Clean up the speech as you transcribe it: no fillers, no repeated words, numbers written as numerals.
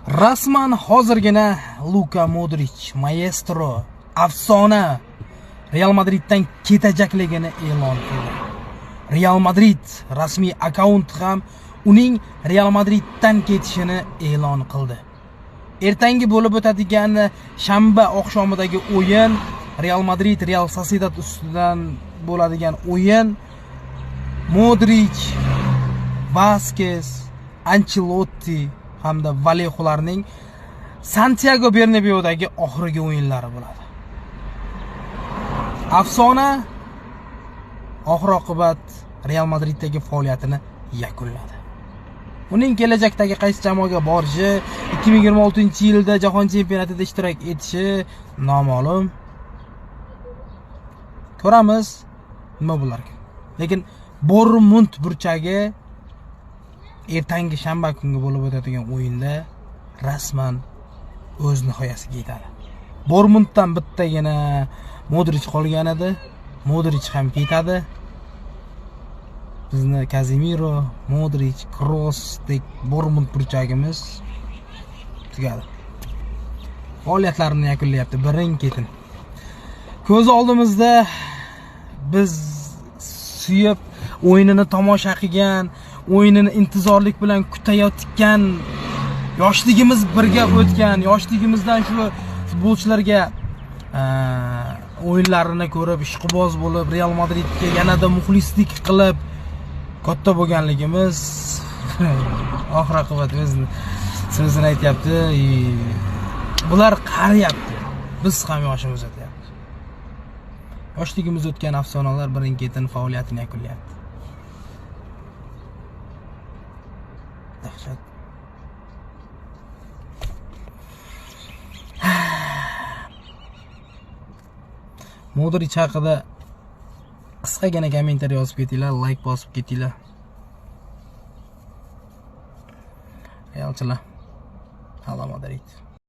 Rasman hozirgina Luka Modrich, maestro, afsona Real Madriddan ketajakligini e'lon qildi. Real Madrid rasmiy akkaunt ham uning Real Madriddan ketishini e'lon qildi. Ertangi bo'lib o'tadigan shanba oqshomidagi o'yin, Real Madrid Real Sociedad ustidan bo'ladigan o'yin, Modrich, Vasquez, Ancelotti hamda Vallejolarning Santiago Bernabeu'dagi oxirgi o'yinlari bo'ladi. Afsona oxir oqibat Real Madriddagi faoliyatini yakunladi. Uning kelajakdagi qaysi jamoaga borishi, 2026-yilda Jahon chempionatida ishtirok etishi noma'lum. Ko'ramiz nima bo'lar ekan. Lekin Bormund burchagi ertangi shanba kungi bo'lib o'tadigan o'yinda rasman o'z nihoyasiga yetadi. Bormunddan bittagina Modrich qolgan edi. Modrich ham ketadi. Bizni Casemiro, Modrich, Kroosdek Bormund burchagimiz tugadi. Faoliyatlarini yakunlayapti birin-ketin. Ko'z oldimizda biz suyib o'yinini tomosha qilgan, o'yinini intizorlik bilan kutayotgan, yoshligimiz birga o'tgan, yoshligimizdan shu futbolchilarga o'yinlarini ko'rib, ishqiboz bo'lib, Real Madridga yanada muxlislik qilib katta bo'lganligimiz oxir oqibat o'zini so'zini aytyapti. Bular qariyapti. Biz ham yoshimiz o'tyapti. Yoshligimiz o'tgan afsonalar birin-ketin faoliyatini yakunlayapti. Dahshat. Modrich haqida qisqagina kommentariy yozib ketinglar, like bosib ketinglar. Realchilar. Hala Madrid.